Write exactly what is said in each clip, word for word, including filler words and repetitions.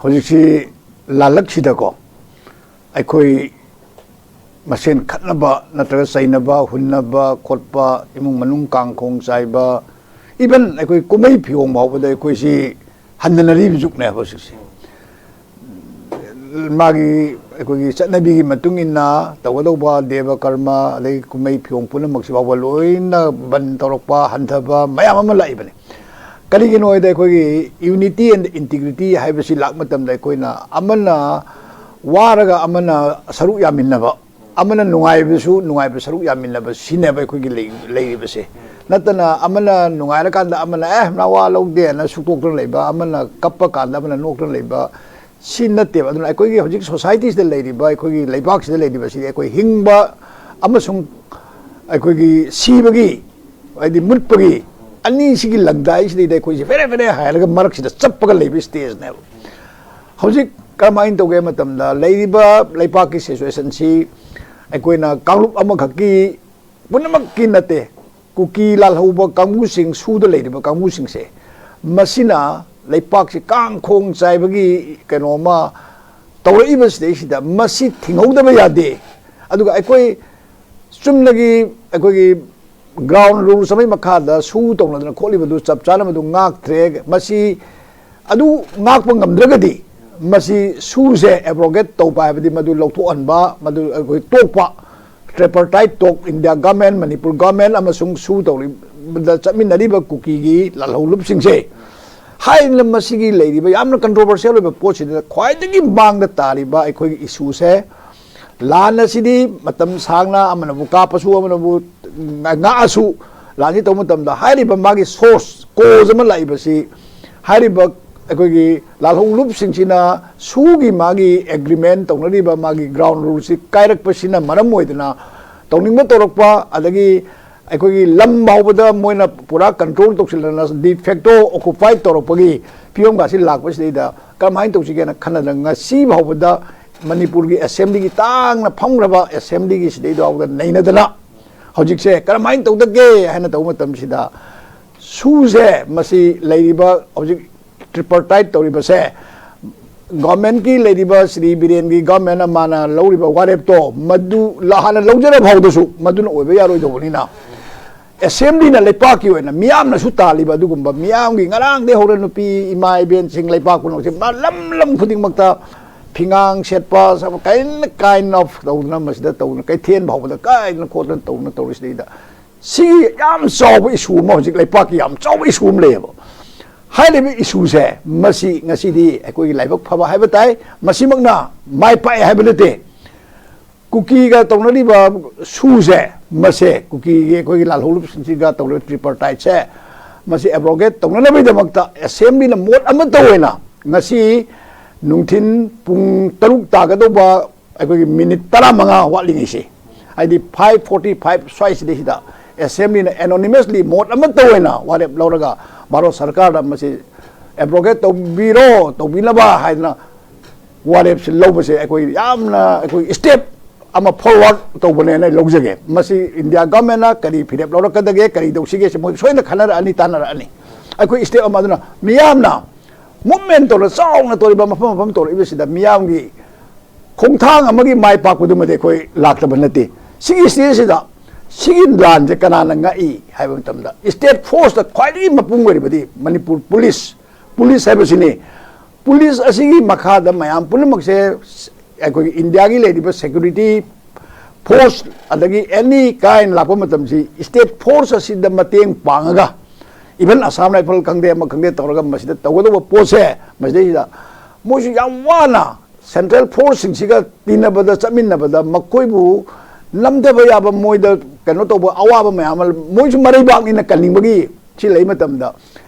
ꯍꯧꯖꯤꯛꯁꯤ ꯂꯥꯜꯂꯛꯁꯤꯗꯀꯣ, ꯑꯩꯈꯣꯏ ꯃꯁꯦꯟ ꯈꯠꯅꯕ ꯅꯠꯇ꯭ꯔꯒ ꯆꯩꯅꯕ, ꯍꯨꯟꯅꯕ ꯈꯣꯠꯄ, ꯏꯃꯨꯡ ꯃꯅꯨꯡ ꯀꯥꯡꯈꯣꯡ ꯆꯥꯏꯕ, even ꯑꯩꯈꯣꯏ ꯀꯨꯝꯍꯩ ꯐꯤꯌꯣꯡ ꯐꯥꯎꯕꯗ ꯑꯩꯈꯣꯏꯁꯤ ꯍꯟꯊꯅꯔꯤꯕ ꯖꯨꯛꯅꯦꯕ ꯍꯧꯖꯤꯛꯁꯦ꯫ ꯃꯥꯒꯤ ꯑꯩꯈꯣꯏꯒꯤ ꯆꯠꯅꯕꯤꯒꯤ ꯃꯇꯨꯡ ꯏꯟꯅ ꯇꯧꯒꯗꯧꯕ ꯗꯦꯕ ꯀꯔꯃ, ꯑꯗꯒꯤ ꯀꯨꯝꯍꯩ ꯐꯤꯌꯣꯡ ꯄꯨꯝꯅꯃꯛꯁꯤ ꯐꯥꯎꯕ ꯂꯣꯏꯅ ꯕꯟ ꯇꯧꯔꯛꯄ, ꯍꯟꯊꯕ ꯃꯌꯥꯝ ꯑꯃ ꯂꯥꯛꯏꯕꯅꯤ꯫ ꯀꯔꯤꯒꯤꯅꯣ ꯍꯥꯏꯗ, ꯑꯩꯈꯣꯏꯒꯤ unity and integrity ꯍꯥꯏꯕꯁꯤ ꯂꯥꯛꯄ ꯃꯇꯝꯗ ꯑꯩꯈꯣꯏꯅ ꯑꯃꯅ ꯋꯥꯔꯒ ꯑꯃꯅ ꯁꯔꯨꯛ ꯌꯥꯃꯤꯟꯅꯕ, ꯑꯃꯅ ꯅꯨꯡꯉꯥꯏꯕꯁꯨ ꯅꯨꯡꯉꯥꯏꯕ ꯁꯔꯨꯛ ꯌꯥꯃꯤꯟꯅꯕ, ꯁꯤꯅꯦꯕ ꯑꯩꯈꯣꯏꯒꯤ ꯂꯩ-, ꯂꯩꯔꯤꯕꯁꯦ꯫ ꯅꯠꯇꯅ ꯑꯃꯅ ꯅꯨꯡꯉꯥꯏꯔꯀꯥꯟꯗ ꯑꯃꯅ "ꯑꯦ, ꯅꯋꯥ ꯂꯧꯗꯦꯅ" ꯁꯨꯛꯇꯣꯛꯇꯅ ꯂꯩꯕ, ꯑꯃꯅ ꯀꯞꯄ ꯀꯥꯟꯗ ꯑꯃꯅ ꯅꯣꯛꯇꯅ ꯂꯩꯕ, ꯁꯤ ꯅꯠꯇꯦꯕ꯫ ꯑꯗꯨꯅ ꯑꯩꯈꯣꯏꯒꯤ ꯍꯧꯖꯤꯛ societyꯁꯤꯗ ꯂꯩꯔꯤꯕ, ꯑꯩꯈꯣꯏꯒꯤ ꯂꯩꯕꯥꯛꯁꯤꯗ ꯂꯩꯔꯤꯕꯁꯤꯗꯤ ꯑꯩꯈꯣꯏ ꯍꯤꯡꯕ ꯑꯃꯁꯨꯡ ꯑꯩꯈꯣꯏꯒꯤ ꯁꯤꯕꯒꯤ, ꯍꯥꯏꯗꯤ ꯃꯨꯠꯄꯒꯤ, ꯑꯅꯤꯁꯤꯒꯤ ꯂꯪꯗꯥꯏꯁꯤꯗꯩꯗ ꯑꯩꯈꯣꯏꯁꯦ ꯐꯦꯔꯦ ꯐꯦꯔꯦ ꯍꯥꯏꯔꯒ ꯃꯔꯛꯁꯤꯗ ꯆꯞꯄꯒ ꯂꯩꯕ stageꯅꯦꯕ꯫ ꯍꯧꯖꯤꯛ ꯀꯔꯝꯍꯥꯏꯅ ꯇꯧꯒꯦ ꯃꯇꯝꯗ, ꯂꯩꯔꯤꯕ ꯂꯩꯄꯥꯛꯀꯤ situationꯁꯤ ꯑꯩꯈꯣꯏꯅ ꯀꯥꯡꯂꯨꯞ ꯑꯃꯈꯛꯀꯤ ꯄꯨꯝꯅꯃꯛꯀꯤ ꯅꯠꯇꯦ, ꯀꯨꯀꯤ ꯂꯥꯜꯍꯧꯕ ꯀꯥꯡꯕꯨꯁꯤꯡ, ꯁꯨꯗ ꯂꯩꯔꯤꯕ ꯀꯥꯡꯕꯨꯁꯤꯡꯁꯦ, ꯃꯁꯤꯅ ꯂꯩꯄꯥꯛꯁꯤ ꯀꯥꯡꯈꯣꯡ ꯆꯥꯏꯕꯒꯤ ꯀꯩꯅꯣꯃ ꯇꯧꯔꯛꯏꯕꯁꯤꯗꯩꯁꯤꯗ ꯃꯁꯤ ꯊꯤꯡꯍꯧꯗꯕ ꯌꯥꯗꯦ꯫ ꯑꯗꯨꯒ ꯑꯩꯈꯣꯏ ꯆꯨꯝꯅꯒꯤ ꯑꯩꯈꯣꯏꯒꯤ ground rules ꯑꯃꯒꯤ ꯃꯈꯥꯗ ꯁꯨ ꯇꯧꯅꯗꯅ ꯈꯣꯠꯂꯤꯕꯗꯨ ꯆꯞ ꯆꯥꯅ ꯃꯗꯨ ꯉꯥꯛꯇ꯭ꯔꯦ꯫ ꯃꯁꯤ ꯑꯗꯨ ꯉꯥꯛꯄ ꯉꯝꯗ꯭ꯔꯒꯗꯤ, ꯃꯁꯤ ꯁꯨꯁꯦ abrogate ꯇꯧꯕ ꯍꯥꯏꯕꯗꯤ ꯃꯗꯨ ꯂꯧꯊꯣꯛꯍꯟꯕ, ꯃꯗꯨ ꯑꯩꯈꯣꯏ ꯇꯣꯛꯄ, tripartite talk, India government, Manipur government ꯑꯃꯁꯨꯡ ꯁꯨ ꯇꯧꯔꯤꯕꯗ ꯆꯠꯃꯤꯟꯅꯔꯤꯕ ꯀꯨꯀꯤꯒꯤ ꯂꯥꯜꯍꯧꯂꯨꯞꯁꯤꯡꯁꯦ꯫ ꯍꯥꯏꯔꯤꯕ ꯃꯁꯤꯒꯤ ꯂꯩꯔꯤꯕ ꯌꯥꯝꯅ controversial ꯑꯣꯏꯕ ꯄꯣꯠꯁꯤꯗ ꯈ꯭ꯋꯥꯏꯗꯒꯤ ꯃꯥꯡꯗ ꯇꯥꯔꯤꯕ ꯑꯩꯈꯣꯏꯒꯤ issueꯁꯦ, ꯂꯥꯟ ꯑꯁꯤꯗꯤ ꯃꯇꯝ ꯁꯥꯡꯅ ꯑꯃꯅꯕꯨ ꯀꯥꯞꯄꯁꯨ, ꯑꯃꯅꯕꯨ ꯉꯥꯛꯑꯁꯨ, ꯂꯥꯟꯁꯤ ꯇꯧꯕ ꯃꯇꯝꯗ ꯍꯥꯏꯔꯤꯕ ꯃꯥꯒꯤ source, cause ꯑꯃ ꯂꯥꯛꯏꯕꯁꯤ, ꯍꯥꯏꯔꯤꯕ ꯑꯩꯈꯣꯏꯒꯤ ꯂꯥꯜꯍꯧꯂꯨꯞꯁꯤꯡꯁꯤꯅ ꯁꯨꯒꯤ ꯃꯥꯒꯤ agreement ꯇꯧꯅꯔꯤꯕ ꯃꯥꯒꯤ ground ruleꯁꯤ ꯀꯥꯏꯔꯛꯄꯁꯤꯅ ꯃꯔꯝ ꯑꯣꯏꯗꯅ ꯇꯧꯅꯤꯡꯕ ꯇꯧꯔꯛꯄ, ꯑꯗꯒꯤ ꯑꯩꯈꯣꯏꯒꯤ ꯂꯝ ꯐꯥꯎꯕꯗ ꯃꯣꯏꯅ ꯄꯨꯔꯥ control ꯇꯧꯁꯤꯜꯂꯅ de facto occupied ꯇꯧꯔꯛꯄꯒꯤ ꯐꯤꯕꯝꯒꯁꯤ ꯂꯥꯛꯄꯁꯤꯗꯩꯗ ꯀꯔꯝꯍꯥꯏꯅ ꯇꯧꯁꯤꯒꯦꯅ ꯈꯟꯅꯗꯅ ꯉꯁꯤ ꯐꯥꯎꯕꯗ ꯃꯅꯤꯄꯨꯔꯒꯤ assemblyꯒꯤ ꯇꯥꯡꯅ ꯐꯝꯈ꯭ꯔꯕ assemblyꯒꯤ ꯁꯤꯗꯩꯗ ꯐꯥꯎꯕꯗ ꯅꯩꯅꯗꯅ ꯍꯧꯖꯤꯛꯁꯦ ꯀꯔꯝꯍꯥꯏꯅ ꯇꯧꯗꯒꯦ ꯍꯥꯏꯅ ꯇꯧꯕ ꯃꯇꯝꯁꯤꯗ ꯁꯨꯁꯦ ꯃꯁꯤ ꯂꯩꯔꯤꯕ ꯍꯧꯖꯤꯛ tripartite ꯇꯧꯔꯤꯕꯁꯦ ꯒꯣꯔꯃꯦꯟꯒꯤ ꯂꯩꯔꯤꯕ ꯁ꯭ꯔꯤ ꯕꯤꯔꯦꯟꯒꯤ ꯒꯣꯔꯃꯦꯟꯅ ꯃꯥꯅ ꯂꯧꯔꯤꯕ ꯋꯥꯔꯦꯞꯇꯣ ꯃꯗꯨ ꯍꯥꯟꯅ ꯂꯧꯖꯔ ꯐꯥꯎꯗꯁꯨ ꯃꯗꯨꯅ ꯑꯣꯏꯕ ꯌꯥꯔꯣꯏꯗꯧꯕꯅꯤꯅ, ꯑꯦꯁꯦꯝꯕ꯭ꯂꯤꯅ ꯂꯩꯄꯥꯛꯀꯤ ꯑꯣꯏꯅ ꯃꯤꯌꯥꯝꯅꯁꯨ ꯇꯥꯜꯂꯤꯕ ꯑꯗꯨꯒꯨꯝꯕ ꯃꯤꯌꯥꯝꯒꯤ, ꯉꯔꯥꯡꯗꯒꯤ ꯍꯧꯔ ꯅꯨꯄꯤ ꯏꯃꯥ ꯏꯕꯦꯟꯁꯤꯡ ꯂꯩꯄꯥꯛ ꯈꯨꯗꯤꯡꯃꯛꯁꯦ ꯃꯥ ꯂꯝ ꯂꯝ ꯈꯨꯗꯤꯡꯃꯛꯇ ꯐꯤꯉꯥꯡ ꯁꯦꯠꯄ, ꯁꯥꯕ, ꯀꯥꯏꯅ, ꯀꯥꯏꯟ ꯑꯣꯐ ꯇꯧꯗꯅ, ꯃꯁꯤꯗ ꯇꯧꯗꯅ, ꯀꯩꯊꯦꯜ ꯐꯥꯎꯕꯗ ꯀꯥꯏꯗꯅ ꯈꯣꯠꯇꯅ ꯇꯧꯗꯅ ꯇꯧꯔꯤꯁꯤꯗꯩꯗ, ꯁꯤꯒꯤ ꯌꯥꯝ ꯆꯥꯎꯕ ꯏꯁꯨ ꯑꯃ, ꯍꯧꯖꯤꯛ ꯂꯩꯄꯥꯛꯀꯤ ꯌꯥꯝ ꯆꯥꯎꯕ ꯏꯁꯨ ꯑꯃ ꯂꯩꯌꯦꯕ꯫ ꯍꯥꯏꯔꯤꯕ ꯏꯁꯨꯁꯦ, ꯃꯁꯤ ꯉꯁꯤꯗꯤ ꯑꯩꯈꯣꯏꯒꯤ ꯂꯥꯏꯕꯛ ꯐꯕ ꯍꯥꯏꯕ ꯇꯥꯏ, ꯃꯁꯤꯃꯛꯅ ꯃꯥꯏ ꯄꯥꯛꯑꯦ ꯍꯥꯏꯕ ꯅꯠꯇꯦ꯫ ꯀꯨꯀꯤꯒ ꯇꯧꯅꯔꯤꯕ ꯁꯨꯁꯦ, ꯃꯁꯦ ꯀꯨꯀꯤꯒꯤ ꯑꯩꯈꯣꯏꯒꯤ ꯂꯥꯜꯍꯧꯂꯨꯞꯁꯤꯡꯁꯤꯒ ꯇꯧꯔꯤꯕ ꯇ꯭ꯔꯤꯄꯔꯇꯥꯏꯠꯁꯦ, ꯃꯁꯤ ꯑꯦꯕ꯭ꯔꯣꯒꯦꯠ ꯇꯧꯅꯅꯕꯒꯤꯗꯃꯛꯇ ꯑꯦꯁꯦꯝꯕ꯭ꯂꯤꯅ ꯃꯣꯠ ꯑꯃꯠꯇ ꯑꯣꯏꯅ ꯉꯁꯤ ꯅꯨꯡꯊꯤꯟ ꯄꯨꯡ ꯇꯔꯨꯛ ꯇꯥꯒꯗꯧꯕ ꯑꯩꯈꯣꯏꯒꯤ ꯃꯤꯅꯤꯠ ꯇꯔꯥꯃꯉꯥ ꯋꯥꯠꯂꯤꯉꯩꯁꯦ, ꯍꯥꯏꯗꯤ ꯐꯥꯏꯚ ꯐꯣꯔꯇꯤ ꯐꯥꯏꯚ ꯁ꯭ꯋꯥꯏꯁꯤꯗꯩꯁꯤꯗ ꯑꯦꯁꯦꯝꯕ꯭ꯂꯤꯅ ꯑꯦꯅꯣꯅꯤꯃꯁꯂꯤ ꯃꯣꯠ ꯑꯃꯠꯇ ꯑꯣꯏꯅ ꯋꯥꯔꯦꯞ ꯂꯧꯔꯒ ꯚꯥꯔꯠ ꯁꯔꯀꯥꯔꯗ ꯃꯁꯤ ꯑꯦꯕ꯭ꯔꯣꯒꯦꯠ ꯇꯧꯕꯤꯔꯣ, ꯇꯧꯕꯤꯅꯕ ꯍꯥꯏꯗꯅ ꯋꯥꯔꯦꯞꯁꯦ ꯂꯧꯕꯁꯦ ꯑꯩꯈꯣꯏ ꯌꯥꯝꯅ, ꯑꯩꯈꯣꯏ ꯁ꯭ꯇꯦꯞ ꯑꯃ ꯐꯣꯔꯋꯥꯔꯗ ꯇꯧꯕꯅꯦꯅ ꯂꯧꯖꯒꯦ꯫ ꯃꯁꯤ ꯏꯟꯗꯤꯌꯥ ꯒꯚꯔꯟꯃꯦꯟꯅ ꯀꯔꯤ ꯐꯤꯔꯦꯞ ꯂꯧꯔꯛꯀꯗꯒꯦ, ꯀꯔꯤ ꯇꯧꯁꯤꯒꯦ, ꯁꯤ ꯃꯣꯏ ꯁꯣꯏꯗꯅ ꯈꯟꯅꯔꯛꯑꯅꯤ, ꯇꯥꯟꯅꯔꯛꯑꯅꯤ꯫ ꯑꯩꯈꯣꯏ ꯁ꯭ꯇꯦꯞ ꯑꯃ ꯑꯗꯨꯅ ꯃꯤꯌꯥꯝꯅ ꯃꯨꯞꯃꯦꯟ ꯇꯧꯔ ꯆꯥꯎꯅ ꯇꯧꯔꯤꯕ ꯃꯐꯝ ꯃꯐꯝ ꯇꯧꯔꯛꯏꯕꯁꯤꯗ ꯃꯤꯌꯥꯝꯒꯤ ꯈꯣꯡꯊꯥꯡ ꯑꯃꯒꯤ ꯃꯥꯏ ꯄꯥꯛꯄꯗꯨꯃꯗꯤ ꯑꯩꯈꯣꯏ ꯂꯥꯛꯇꯕ ꯅꯠꯇꯦ꯫ ꯁꯤꯒꯤ ꯁ꯭ꯇꯦꯖꯁꯤꯗ ꯁꯤꯒꯤ ꯂꯥꯟꯁꯦ ꯀꯅꯥꯅ ꯉꯥꯛꯏ ꯍꯥꯏꯕ ꯃꯇꯝꯗ, ꯁ꯭ꯇꯦꯠ ꯐꯣꯔꯁꯇ ꯈ꯭ꯋꯥꯏꯗꯒꯤ ꯃꯄꯨꯡ ꯑꯣꯏꯔꯤꯕꯗꯤ ꯃꯅꯤꯄꯨꯔ ꯄꯨꯂꯤꯁ, ꯄꯨꯂꯤꯁ ꯍꯥꯏꯕꯁꯤꯅꯤ꯫ ꯄꯨꯂꯤꯁ ꯑꯁꯤꯒꯤ ꯃꯈꯥꯗ ꯃꯌꯥꯝ ꯄꯨꯝꯅꯃꯛꯁꯦ, ꯑꯩꯈꯣꯏꯒꯤ ꯏꯟꯗꯤꯌꯥꯒꯤ ꯂꯩꯔꯤꯕ ꯁꯦꯀ꯭ꯌꯨꯔꯤꯇꯤ ꯐꯣꯔꯁ, ꯑꯗꯒꯤ ꯑꯦꯅꯤ ꯀꯥꯏꯟ ꯂꯥꯛꯄ ꯃꯇꯝꯁꯤ, ꯁ꯭ꯇꯦꯠ ꯐꯣꯔꯁ ꯑꯁꯤꯗ ꯃꯇꯦꯡ ꯄꯥꯡꯉꯒ, ꯏꯚꯟ ꯑꯁꯥꯝ ꯔꯥꯏꯐꯜ ꯈꯪꯗꯦ, ꯑꯃ ꯈꯪꯗꯦ ꯇꯧꯔꯒ ꯃꯁꯤꯗ ꯇꯧꯒꯗꯧꯕ ꯄꯣꯠꯁꯦ, ꯃꯁꯤꯗꯩꯁꯤꯗ ꯃꯣꯏꯁꯨ ꯌꯥꯝ ꯋꯥꯅ ꯁꯦꯟꯇ꯭ꯔꯦꯜ ꯐꯣꯔꯁꯁꯤꯡꯁꯤꯒ ꯇꯤꯟꯅꯕꯗ, ꯆꯠꯃꯤꯟꯅꯕꯗ ꯃꯈꯣꯏꯕꯨ ꯅꯝꯊꯕ ꯌꯥꯕ, ꯃꯣꯏꯗ ꯀꯩꯅꯣ ꯇꯧꯕ ꯑꯋꯥꯕ ꯃꯌꯥꯝ ꯑꯃ, ꯃꯣꯏꯁꯨ ꯃꯔꯩꯕꯥꯛꯅꯤꯅ ꯀꯟꯅꯤꯡꯕꯒꯤ ꯁꯤ ꯂꯩ ꯃꯇꯝꯗ,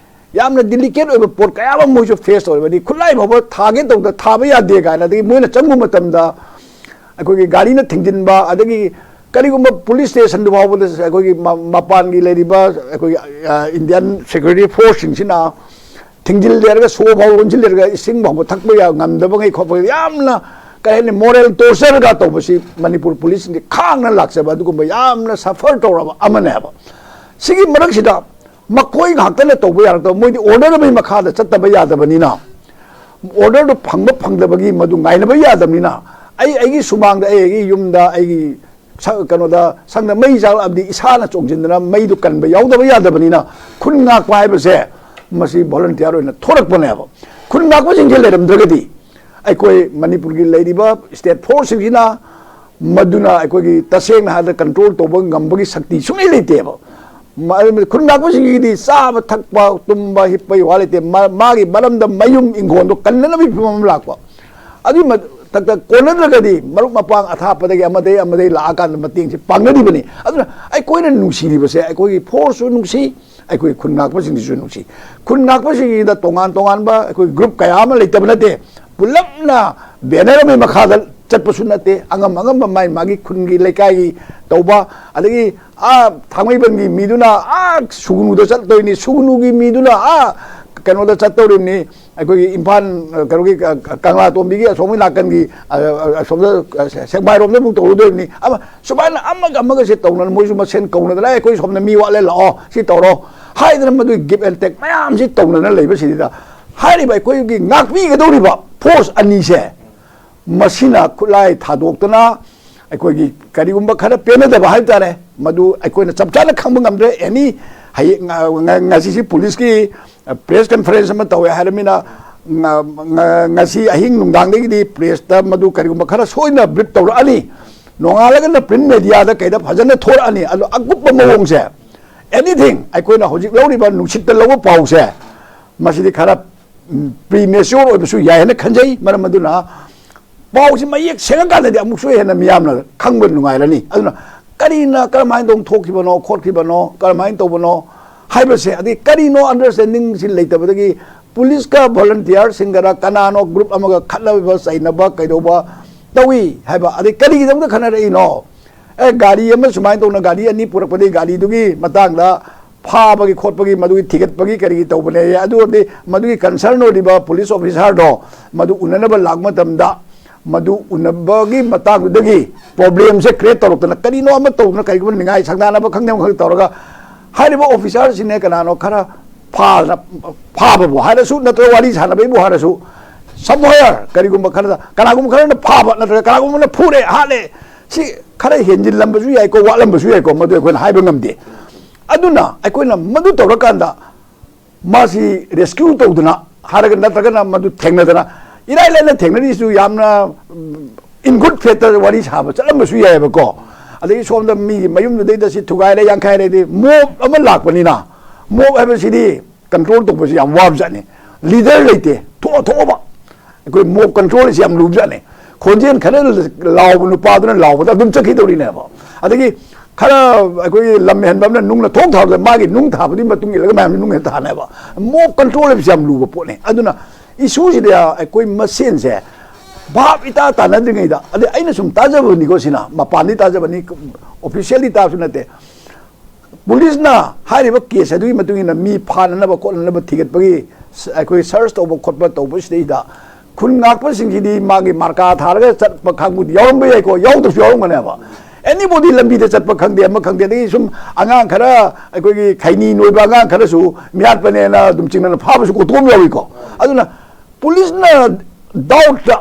ꯌꯥꯝꯅ ꯗꯤꯂꯤꯀꯦꯠ ꯑꯣꯏꯕ ꯄꯣꯠ ꯀꯌꯥ ꯑꯃ ꯃꯣꯏꯁꯨ ꯐꯦꯁ ꯇꯧꯔꯤꯕꯅꯤ꯫ ꯈꯨꯠꯂꯥꯏ ꯐꯥꯎꯕ ꯊꯥꯒꯦ ꯇꯧꯕꯗ ꯊꯥꯕ ꯌꯥꯗꯦ ꯀꯥꯏꯅ, ꯑꯗꯒꯤ ꯃꯣꯏꯅ ꯆꯪꯕ ꯃꯇꯝꯗ ꯑꯩꯈꯣꯏꯒꯤ ꯒꯥꯔꯤꯅ ꯊꯤꯡꯖꯤꯟꯕ, ꯑꯗꯒꯤ ꯀꯔꯤꯒꯨꯝꯕ ꯄꯨꯂꯤꯁ ꯁ꯭ꯇꯦꯁꯟꯗꯨ ꯐꯥꯎꯕꯗ ꯑꯩꯈꯣꯏꯒꯤ ꯃ-, ꯃꯄꯥꯟꯒꯤ ꯂꯩꯔꯤꯕ ꯑꯩꯈꯣꯏꯒꯤ, ꯑ, ꯏꯟꯗꯤꯌꯟ ꯁꯦꯀ꯭ꯌꯨꯔꯤꯇꯤ ꯐꯣꯔꯁꯁꯤꯡꯁꯤꯅ ꯊꯤꯡꯖꯤꯜꯂꯦꯔꯒ, ꯁꯣ ꯐꯥꯎ ꯂꯣꯟꯁꯤꯜꯂꯦꯔꯒ, ꯏꯁꯤꯡ ꯐꯥꯎꯕ ꯊꯛꯄ ꯌꯥ-, ꯉꯝꯗꯕꯉꯩ ꯈꯣꯠꯄ, ꯌꯥꯝꯅ, ꯀꯩ ꯍꯥꯏꯅꯤ, ꯃꯣꯔꯦꯜ ꯇꯣꯔꯆꯔꯒ ꯇꯧꯕꯁꯤ ꯃꯅꯤꯄꯨꯔ ꯄꯨꯂꯤꯁꯁꯤꯡꯗꯤ ꯈꯥꯡꯅ ꯂꯥꯛꯆꯕ, ꯑꯗꯨꯒꯨꯝꯕ ꯌꯥꯝꯅ ꯁꯐꯔ ꯇꯧꯔꯕ ꯑꯃꯅꯦꯕ꯫ ꯁꯤꯒꯤ ꯃꯔꯛꯁꯤꯗ ꯃꯈꯣꯏ ꯉꯥꯛꯇꯅ ꯇꯧꯕ ꯌꯥꯔꯛꯇꯕ, ꯃꯣꯏꯗꯤ ꯑꯣꯔꯗꯔ ꯑꯃꯒꯤ ꯃꯈꯥꯗ ꯆꯠꯇꯕ ꯌꯥꯗꯕꯅꯤꯅ, ꯑꯣꯔꯗꯔꯗꯨ ꯐꯪꯕ ꯐꯪꯗꯕꯒꯤ ꯃꯗꯨ ꯉꯥꯏꯅꯕ ꯌꯥꯗꯕꯅꯤꯅ, ꯑꯩ ꯑꯩꯒꯤ ꯁꯨꯃꯥꯡꯗ, ꯑꯩ ꯑꯩꯒꯤ ꯌꯨꯝꯗ, ꯑꯩꯒꯤ ꯁ-, ꯀꯩꯅꯣꯗ, ꯁꯪꯗ ꯃꯩ ꯆꯥꯛꯂꯛꯑꯕꯗꯤ ꯏꯁꯥꯅ ꯆꯣꯡꯁꯤꯟꯗꯅ ꯃꯩꯗꯨ ꯀꯟꯕ ꯌꯥꯎꯗꯕ ꯌꯥꯗꯕꯅꯤꯅ, ꯈꯨꯟ ꯉꯥꯛꯄ ꯍꯥꯏꯕꯁꯦ ꯃꯁꯤ ꯚꯣꯂꯟꯇꯤꯌꯥꯔ ꯑꯣꯏꯅ ꯊꯣꯔꯛꯄꯅꯦꯕ꯫ ꯈꯨꯟ ꯉꯥꯛꯄꯁꯤꯡꯁꯦ ꯂꯩꯔꯝꯗ꯭ꯔꯒꯗꯤ ꯑꯩꯈꯣꯏ ꯃꯅꯤꯄꯨꯔꯒꯤ ꯂꯩꯔꯤꯕ ꯁ꯭ꯇꯦꯠ ꯐꯣꯔꯁꯁꯤꯡꯁꯤꯅ ꯃꯗꯨꯅ ꯑꯩꯈꯣꯏꯒꯤ ꯇꯁꯦꯡꯅ ꯍꯥꯏꯔꯕꯗ ꯀꯟꯇ꯭ꯔꯣꯜ ꯇꯧꯕ ꯉꯝꯕꯒꯤ ꯁꯛꯇꯤ ꯁꯨꯡꯂꯩ ꯂꯩꯇꯦꯕ꯫ ꯃ-, ꯈꯨꯟ ꯉꯥꯛꯄꯁꯤꯡꯒꯤꯗꯤ ꯆꯥꯕ ꯊꯛꯄ ꯇꯨꯝꯕ ꯍꯤꯞꯄꯒꯤ ꯋꯥ ꯂꯩꯇꯦ꯫ ꯃꯥ-, ꯃꯥꯒꯤ ꯃꯔꯝꯗ ꯃꯌꯨꯝ ꯏꯪꯈꯣꯜꯗꯣ ꯀꯟꯅꯅꯕꯒꯤ ꯐꯤꯕꯝ ꯑꯃ ꯂꯥꯛꯄ꯫ ꯑꯗꯨꯒꯤ ꯃꯊꯛꯇ ꯀꯣꯟꯅꯗ꯭ꯔꯒꯗꯤ ꯃꯔꯨꯞ ꯃꯄꯥꯡ ꯑꯊꯥꯞꯄꯗꯒꯤ ꯑꯃꯗꯒꯤ ꯑꯃꯗꯒꯤ ꯂꯥꯛꯑꯀꯥꯟꯗ ꯃꯇꯦꯡꯁꯦ ꯄꯥꯡꯅꯔꯤꯕꯅꯤ꯫ ꯑꯗꯨꯅ ꯑꯩꯈꯣꯏꯅ ꯅꯨꯡꯁꯤꯔꯤꯕꯁꯦ ꯑꯩꯈꯣꯏꯒꯤ ꯐꯣꯔꯁꯁꯨ ꯅꯨꯡꯁꯤ, ꯑꯩꯈꯣꯏ ꯈꯨꯟ ꯉꯥꯛꯄꯁꯤꯡꯁꯤꯁꯨ ꯅꯨꯡꯁꯤ꯫ ꯈꯨꯟ ꯉꯥꯛꯄꯁꯤꯡꯁꯤꯗ ꯇꯣꯉꯥꯟ ꯇꯣꯉꯥꯟꯕ ꯑꯩꯈꯣꯏ ꯒ꯭ꯔꯨꯞ ꯀꯌꯥ ꯑꯃ ꯂꯩꯇꯕ ꯅꯠꯇꯦ꯫ ꯄꯨꯂꯞꯅ ꯕꯦꯅꯔ ꯑꯃꯒꯤ ꯃꯈꯥꯗ ꯆꯠꯄꯁꯨ ꯅꯠꯇꯦ꯫ ꯑꯉꯝ ꯑꯉꯝꯕ ꯃꯥꯏ ꯃꯥꯒꯤ ꯈꯨꯟꯒꯤ ꯂꯩꯀꯥꯏꯒꯤ ꯇꯧꯕ, ꯑꯗꯒꯤ ꯑꯥ ꯊꯥꯡꯃꯩꯕꯟꯒꯤ ꯃꯤꯗꯨꯅ ꯑꯥ ꯁꯨꯒꯅꯨꯗ ꯆꯠꯇꯣꯏꯅꯤ, ꯁꯨꯒꯅꯨꯒꯤ ꯃꯤꯗꯨꯅ ꯑꯥ ꯀꯩꯅꯣꯗ ꯆꯠꯇꯧꯔꯤꯕꯅꯤ, ꯑꯩꯈꯣꯏꯒꯤ ꯏꯝꯐꯥꯜ, ꯑ, ꯀꯩꯅꯣꯒꯤ, ꯑ, ꯀꯪꯂꯥꯇꯣꯝꯕꯤꯒꯤ ꯑꯁꯣꯝꯒꯤ ꯅꯥꯀꯟꯒꯤ, ꯑ, ꯑ, ꯑꯁꯣꯝꯗ, ꯑ, ꯁꯦ-, ꯁꯦꯛꯃꯥꯏꯔꯣꯝꯗ ꯑꯃꯨꯛ ꯇꯧꯔꯨꯗꯣꯏꯕꯅꯤ꯫ ꯑꯃ ꯁꯨꯃꯥꯏꯅ ꯑꯃꯒ ꯑꯃꯒꯁꯦ ꯇꯧꯅ, ꯃꯣꯏꯁꯨ ꯃꯁꯦꯟ ꯀꯧꯅꯗꯅ, "ꯑꯦ, ꯑꯩꯈꯣꯏ ꯁꯣꯝꯗ ꯃꯤ ꯋꯥꯠꯂꯦ, ꯂꯥꯛꯑꯣ, ꯁꯤ ꯇꯧꯔꯣ" ꯍꯥꯏꯗꯅ ꯃꯗꯨꯒꯤ give and take ꯃꯌꯥꯝꯁꯤ ꯇꯧꯅꯗꯅ ꯂꯩꯕꯁꯤꯗ, ꯍꯥꯏꯔꯤꯕ ꯑꯩꯈꯣꯏꯒꯤ ꯉꯥꯛꯄꯤꯒꯗꯧꯔꯤꯕ ꯐꯣꯔꯁ ꯑꯅꯤꯁꯦ ꯃꯁꯤꯅ ꯈꯨꯠꯂꯥꯏ ꯊꯥꯗꯣꯛꯇꯅ ꯑꯩꯈꯣꯏꯒꯤ ꯀꯔꯤꯒꯨꯝꯕ ꯈꯔ ꯄꯦꯟꯅꯗꯕ ꯍꯥꯏꯕ ꯇꯥꯔꯦ, ꯃꯗꯨ ꯑꯩꯈꯣꯏꯅ ꯆꯞ ꯆꯥꯅ ꯈꯪꯕ ꯉꯝꯗ꯭ꯔꯦ꯫ ꯑꯦꯅꯤ, ꯍꯌꯦꯡ, ꯉ-, ꯉ-, ꯉꯁꯤꯁꯤ ꯄꯨꯂꯤꯁꯀꯤ, ꯑ, ꯄ꯭ꯔꯦꯁ ꯀꯟꯐꯔꯦꯟꯁ ꯑꯃ ꯇꯧꯋꯦ ꯍꯥꯏꯔꯃꯤꯅ, ꯉ-, ꯉ-, ꯉꯁꯤ ꯑꯍꯤꯡ ꯅꯨꯡꯗꯥꯡꯗꯒꯤꯗꯤ ꯄ꯭ꯔꯦꯁꯇ ꯃꯗꯨ ꯀꯔꯤꯒꯨꯝꯕ ꯈꯔ ꯁꯣꯏꯗꯅ ꯕ꯭ꯔꯤꯐ ꯇꯧꯔꯛꯑꯅꯤ, ꯅꯣꯡꯉꯥꯜꯂꯒꯅ ꯄ꯭ꯔꯤꯟ ꯃꯦꯗꯤꯌꯥꯗ ꯀꯩꯗ ꯐꯖꯅ ꯊꯣꯔꯛꯑꯅꯤ꯫ ꯑꯗꯣ ꯑꯀꯨꯞꯄ ꯃꯑꯣꯡꯁꯦ, ꯑꯦꯅꯤꯊꯤꯡ, ꯑꯩꯈꯣꯏꯅ ꯍꯧꯖꯤꯛ ꯂꯧꯔꯤꯕ ꯅꯨꯡꯁꯤꯠꯇ ꯂꯧꯕ ꯄꯥꯎꯁꯦ, ꯃꯁꯤꯗꯤ ꯈꯔ ꯄ꯭ꯔꯤꯃꯦꯆꯣꯔ ꯑꯣꯏꯕꯁꯨ ꯌꯥꯏ ꯍꯥꯏꯅ ꯈꯟꯖꯩ꯫ ꯃꯔꯝ ꯑꯗꯨꯅ ꯄꯥꯎꯁꯤ ꯃꯌꯦꯛ ꯁꯦꯡꯉꯀꯥꯟꯗꯗꯤ ꯑꯃꯨꯛꯁꯨ ꯍꯦꯟꯅ ꯃꯤꯌꯥꯝꯅ ꯈꯪꯕ ꯅꯨꯡꯉꯥꯏꯔꯅꯤ꯫ ꯑꯗꯨꯅ ꯀꯔꯤꯅ ꯀꯔꯝꯍꯥꯏꯅ ꯇꯧꯅ ꯊꯣꯛꯈꯤꯕꯅꯣ, ꯈꯣꯠꯈꯤꯕꯅꯣ, ꯀꯔꯝꯍꯥꯏꯅ ꯇꯧꯕꯅꯣ ꯍꯥꯏꯕꯁꯦ, ꯑꯗꯒꯤ ꯀꯔꯤꯅꯣ ꯑꯟꯗꯔꯁ꯭ꯇꯦꯟꯗꯤꯡꯁꯤ ꯂꯩꯇꯕꯗꯒꯤ ꯄꯨꯂꯤꯁꯀ ꯚꯣꯂꯟꯇꯤꯌꯥꯔꯁꯤꯡꯒꯔ ꯀꯅꯥꯅꯣ ꯒ꯭ꯔꯨꯞ ꯑꯃꯒ ꯈꯠꯅꯕ ꯆꯩꯅꯕ ꯀꯩꯗꯧꯕ ꯇꯧꯏ ꯍꯥꯏꯕ, ꯑꯗꯩ ꯀꯔꯤꯒꯤꯗꯃꯛꯇ ꯈꯠꯅꯔꯛꯏꯅꯣ? ꯑꯦ, ꯒꯥꯔꯤ ꯑꯃ ꯁꯨꯃꯥꯏꯅ ꯇꯧꯅ ꯒꯥꯔꯤ ꯑꯅꯤ ꯄꯨꯔꯛꯄꯗꯒꯤ ꯒꯥꯔꯤꯗꯨꯒꯤ ꯃꯇꯥꯡꯗ ꯐꯥꯕꯒꯤ ꯈꯣꯠꯄꯒꯤ, ꯃꯗꯨꯒꯤ ꯊꯤꯒꯠꯄꯒꯤ ꯀꯔꯤꯒꯤ ꯇꯧꯕꯅꯦ꯫ ꯑꯗꯨ ꯑꯣꯏꯔꯗꯤ ꯃꯗꯨꯒꯤ ꯀꯟꯁꯔꯟ ꯑꯣꯏꯔꯤꯕ ꯄꯨꯂꯤꯁ ꯑꯣꯐꯤꯁꯥꯔꯗꯣ ꯃꯗꯨ ꯎꯅꯅꯕ ꯂꯥꯛꯄ ꯃꯇꯝꯗ ꯃꯗꯨ ꯎꯅꯕꯒꯤ ꯃꯇꯥꯡꯗꯨꯗꯒꯤ ꯄ꯭ꯔꯣꯕ꯭ꯂꯦꯝꯁꯦ ꯀ꯭ꯔꯤꯌꯦꯠ ꯇꯧꯔꯛꯇꯅ ꯀꯔꯤꯅꯣ ꯑꯃ ꯇꯧꯗꯅ ꯀꯔꯤꯒꯨꯝꯕ ꯅꯤꯡꯉꯥꯏ ꯁꯪꯗꯥꯅꯕ ꯈꯪꯗꯦ ꯑꯃꯈꯛ ꯇꯧꯔꯒ ꯍꯥꯏꯔꯤꯕ ꯑꯣꯐꯤꯁꯥꯔꯁꯤꯡꯅꯦ ꯀꯅꯥꯅꯣ ꯈꯔ ꯐꯥꯗꯅ, ꯐꯥꯕꯕꯨ ꯍꯥꯏꯔꯁꯨ ꯅꯠꯇ꯭ꯔꯒ ꯋꯥꯔꯤ ꯁꯥꯟꯅꯕꯩꯕꯨ ꯍꯥꯏꯔꯁꯨ Somewhere ꯀꯔꯤꯒꯨꯝꯕ ꯈꯔꯗ ꯀꯅꯥꯒꯨꯝꯕ ꯈꯔꯅ ꯐꯥꯕ ꯅꯠꯇ꯭ꯔꯒ ꯀꯅꯥꯒꯨꯝꯕꯅ ꯐꯨꯔꯦ ꯍꯥꯠꯂꯦ, ꯁꯤ ꯈꯔ ꯍꯦꯟꯖꯤꯜꯂꯝꯕꯁꯨ ꯌꯥꯏꯀꯣ, ꯋꯥꯠꯂꯝꯕꯁꯨ ꯌꯥꯏꯀꯣ, ꯃꯗꯨ ꯑꯩꯈꯣꯏꯅ ꯍꯥꯏꯕ ꯉꯝꯗꯦ꯫ ꯑꯗꯨꯅ ꯑꯩꯈꯣꯏꯅ ꯃꯗꯨ ꯇꯧꯔꯀꯥꯟꯗ ꯃꯥꯁꯤ ꯔꯦꯁꯀ꯭ꯌꯨ ꯇꯧꯗꯅ ꯍꯥꯏꯔꯒ ꯅꯠꯇ꯭ꯔꯒꯅ ꯃꯗꯨ ꯊꯦꯡꯅꯗꯅ ꯏꯔꯥꯏ ꯂꯥꯏꯅ ꯊꯦꯡꯅꯔꯤꯁꯨ ꯌꯥꯝꯅ ꯏꯟ ꯒꯨꯗ ꯐꯦꯠꯇ ꯋꯥꯔꯤ ꯁꯥꯕ ꯆꯠꯂꯝꯕꯁꯨ ꯌꯥꯏꯑꯕꯀꯣ꯫ ꯑꯗꯒꯤ ꯁꯣꯝꯗ ꯃꯤꯒꯤ ꯃꯌꯨꯝꯗꯨꯗꯩꯗ ꯁꯤ ꯊꯨꯒꯥꯏꯔꯦ ꯌꯥꯡꯈꯥꯏꯔꯦꯗꯤ ꯃꯣꯞ ꯑꯃ ꯂꯥꯛꯄꯅꯤꯅ, ꯃꯣꯞ ꯍꯥꯏꯕꯁꯤꯗꯤ ꯀꯟꯇ꯭ꯔꯣꯜ ꯇꯧꯕꯁꯤ ꯌꯥꯝ ꯋꯥꯕꯖꯥꯠꯅꯤ꯫ ꯂꯤꯗꯔ ꯂꯩꯇꯦ, ꯊꯣꯛꯑ ꯊꯣꯛꯑꯕ꯫ ꯑꯩꯈꯣꯏ ꯃꯣꯞ ꯀꯟꯇ꯭ꯔꯣꯜꯁꯤ ꯌꯥꯝ ꯂꯨꯕꯖꯥꯠꯅꯤ꯫ ꯈꯣꯟꯖꯦꯜ ꯈꯔ ꯂꯥꯎꯕ ꯅꯨꯄꯥꯗꯨꯅ ꯂꯥꯎꯕꯗ ꯑꯗꯨꯝ ꯆꯠꯈꯤꯗꯧꯔꯤꯅꯦꯕ꯫ ꯑꯗꯒꯤ ꯈꯔ ꯑꯩꯈꯣꯏꯒꯤ ꯂꯝ ꯍꯦꯟꯕ ꯑꯃꯅ ꯅꯨꯡꯅ ꯊꯣꯡ ꯊꯥꯕꯗ ꯃꯥꯒꯤ ꯅꯨꯡ ꯊꯥꯕꯗꯨꯒꯤ ꯃꯇꯨꯡ ꯏꯜꯂꯒ ꯃꯌꯥꯝꯁꯨ ꯅꯨꯡ ꯍꯦꯛꯇ ꯊꯥꯅꯦꯕ꯫ ꯃꯣꯞ ꯀꯟꯇ꯭ꯔꯣꯜ ꯍꯥꯏꯕꯁꯤ ꯌꯥꯝ ꯂꯨꯕ ꯄꯣꯠꯅꯤ꯫ ꯑꯗꯨꯅ ꯏꯁꯨꯁꯤꯗ ꯑꯩꯈꯣꯏ ꯃꯁꯦꯟꯁꯦ ꯚꯥꯞ ꯏꯇꯥ ꯇꯥꯅꯗ꯭ꯔꯤꯉꯩꯗ, ꯑꯗꯩ ꯑꯩꯅ ꯁꯨꯝ ꯇꯥꯖꯕꯅꯤꯀꯣ, ꯁꯤꯅ ꯃꯄꯥꯟꯗꯤ ꯇꯥꯖꯕꯅꯤ, ꯑꯣꯐꯤꯁꯤꯌꯦꯜꯗꯤ ꯇꯥꯕꯁꯨ ꯅꯠꯇꯦ꯫ ꯄꯨꯂꯤꯁꯅ ꯍꯥꯏꯔꯤꯕ ꯀꯦꯁ ꯑꯗꯨꯒꯤ ꯃꯇꯨꯡ ꯏꯟꯅ ꯃꯤ ꯐꯥꯅꯅꯕ ꯈꯣꯠꯅꯅꯕ ꯊꯤꯒꯠꯄꯒꯤ ꯁ-, ꯑꯩꯈꯣꯏ ꯁꯔꯆ ꯇꯧꯕ ꯈꯣꯠꯄ ꯇꯧꯕꯁꯤꯗꯩꯗ ꯈꯨꯟ ꯉꯥꯛꯄꯁꯤꯡꯁꯤꯗꯤ ꯃꯥꯒꯤ ꯃꯥꯔꯀꯥ ꯊꯥꯔꯒ ꯆꯠꯄ ꯀꯥꯡꯕꯨꯗꯤ ꯌꯥꯎꯔꯝꯕ ꯌꯥꯏꯀꯣ, ꯌꯥꯎꯗ꯭ꯔꯁꯨ ꯌꯥꯎꯔꯝꯒꯅꯦꯕ꯫ ꯑꯦꯅꯤꯕꯣꯗꯤ ꯂꯝꯕꯤꯗ ꯆꯠꯄ ꯈꯪꯗꯦ, ꯑꯃ ꯈꯪꯗꯦ, ꯑꯗꯒꯤ ꯁꯨꯝ ꯑꯉꯥꯡ ꯈꯔ, ꯑꯩꯈꯣꯏꯒꯤ ꯈꯩꯅꯤ ꯅꯣꯏꯕ ꯑꯉꯥꯡ ꯈꯔꯁꯨ ꯃꯤꯍꯥꯠꯄꯅꯦꯅ ꯑꯗꯨꯝ ꯆꯤꯡꯅꯅ ꯐꯥꯕꯁꯨ ꯀꯣꯠꯊꯣꯛꯑꯝ ꯌꯥꯎꯏꯀꯣ꯫ ꯑꯗꯨꯅ ꯄꯨꯂꯤꯁꯅ ꯗꯥꯎꯠꯇ,